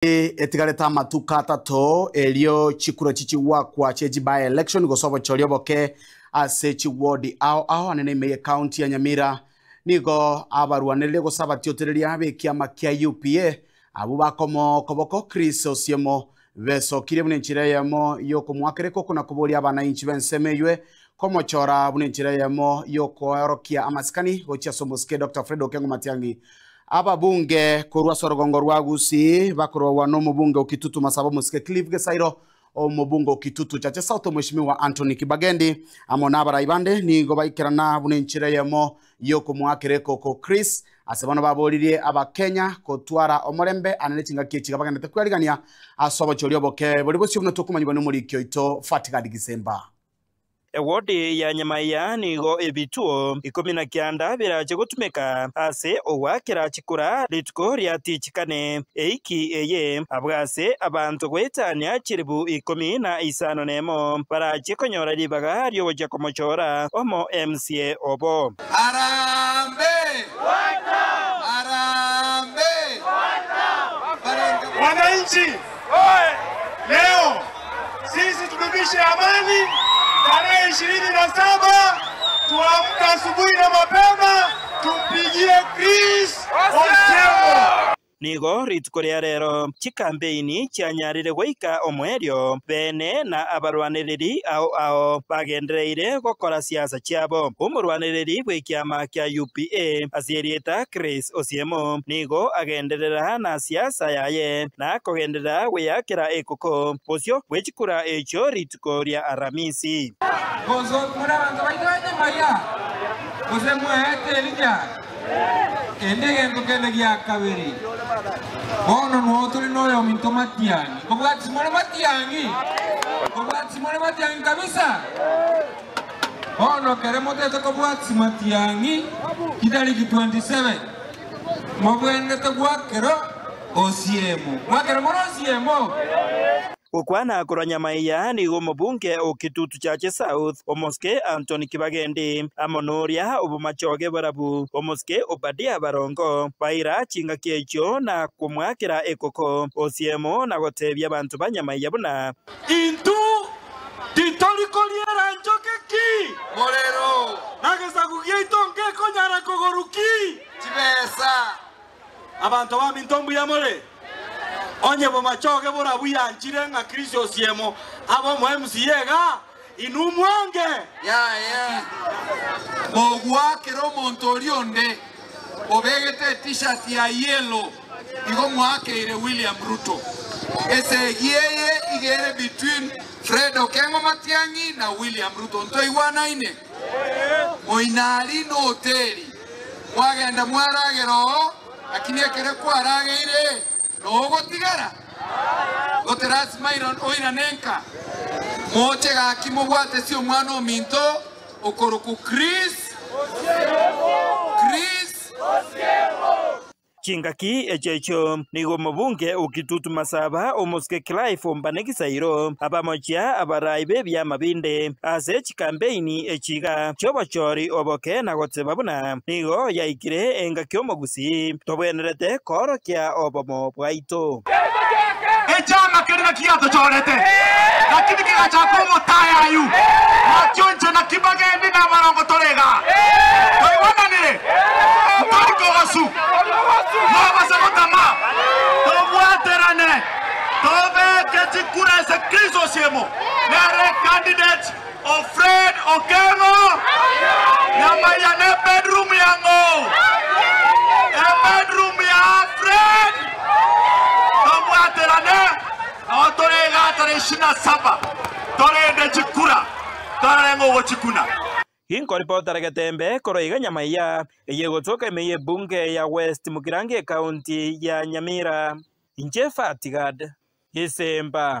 Etigarete amatuko atato erio chikura chichigwakwa chie chi by election gose obochori oboke ase chiwodi ao ao anene ime ye county ya Nyamira. Nigo abarwanereria gose abatiotereria b'ekiama kia UPA abwo bakomoa okoboko Chris Osiemo besokirie buna enchera eyemo y'okomoakera ekoko na koboria abanainchi b'ensemo eywe komochora buna enchera eyemo y'okoorokia amasikani gochia ase omosike Doctor Fred Okengo Matiang'i. Ababunge korwa ase orogongo rwa Gusii bakorwagwa nomobunge o Kitutu Masaba omosike Clive Gesairo, omobunge o Kitutu Chache South Omweshimiwa Anthony Kibagendi amo nabarai bande nigo baikerana buna enchera eyemo y'okomoakera ekoko Chris ase bono baboririe Abakenya kotwara omorembe ane nechingaki echi iga bagenderete kwerigania ase obochori oboke bori bosio buna tokomanyigwa nomoriki oito Fatgard Gisemba. Ewodi ya Nyamaiya nigo ebituo 19 birache gotumeka ase ogoakera chikura rituko ria tichikane eiki eye, abwo ase abanto goetania chilifu 51 barache konyora ribaga riogochia komochora omo MCA obo. Harambee! Harambee! Barenge. Wananchi leo sisi tudumishe amani. Tarehe 27 tuamke asubuhi na mapema tumpigie Chris Osiemo. Nigo rituko ria rero chikampeini chianyarire goika omoerio, bene na abarwanereri ao ao bagendereire gokora siasa chiabo. Omorwanereri bw'ekiama kia UPA ase erieta Chris Osiemo nigo agenderera na siasa yaye na kogenderera gweyakera ekoko bosio bwe chikura echio rituko ria Aramisi. Gose more abanto baito ba Nyamaiya, gose mweete Elija, kende egento kende gia kabere. Bono noo tore noyominto Matiang'i. Nkobwatisi more Matiang'i? Nkobwatisi more Matiang'i kabisa? Bono kere motete kobwatisi Matiang'i chitariki 27, mobwenerete gwakera Osiemo. Mwakera more Osiemo? Gokwana korwa Nyamaiya nigo omobunge o Kitutu Chache South, Omosike Anthony Kibagendi, amo noria obomachoge borabu, Omosike Obadia Barongo, baira chingaki echio na komoakera ekoko Osiemo na gotebia abanto ba Nyamaiya buna. Intwe titori koriera nchoke ki? Morero. Na gesaku giaito nkekonyara kogoru ki? Chibesa. Abanto baminto mbuya more? Onye bomachoge borabu yanchire ng'a Kristo osiemo abe omo-MCA iga, inwe mwange. Yaya, mogoakera omonto oria onde obegete e-t-shirt ya yellow igo moakeire William Ruto. Esegi eye iga ere between Fred Okengo Matiang'i na William Ruto. Ntoigwanaine? Moinari nohoteli. Mwagenda mwaragera oo, lakini ekero kwarageire nogotigara, gote lasima oirane nka. Moche gaki mobwate si omwana ominto okorokwa Chris, Chris. Chingaki echio echio nigo omobunge o Kitutu Masaba, omosike Clive Ombane Gisairo, abamochia abarai b'ebiama binde ase chikampeini echi iga chi'obochori oboke na goteba buna nigo yaikire engaki omogusii tobwenerete koorokia obomo bwaito. Ekiama keria naki giatochorete, lakini kegachaka omotayayu, nakio inche naki mbagendi na abarongo tore igaa. Toigwananire? Ntori kogosu, mobase gotama, tobwaterane, tobeke chikura ase Chris Osiemo, nere candidate o Fred Okengo Nyamaiya ne bedroom ya ng'o? E bedroom ya Fred. Tobwaterane nao tore igaa tarehe ishirini na saba torende chikura torore ng'o ogochikuna. Ginkoripotera Getembe korwa iga Nyamaiya, eye egotoka ime y'ebunge ya West Mugirango ekaunti ya Nyamira. Inche Fatigad Gisemba.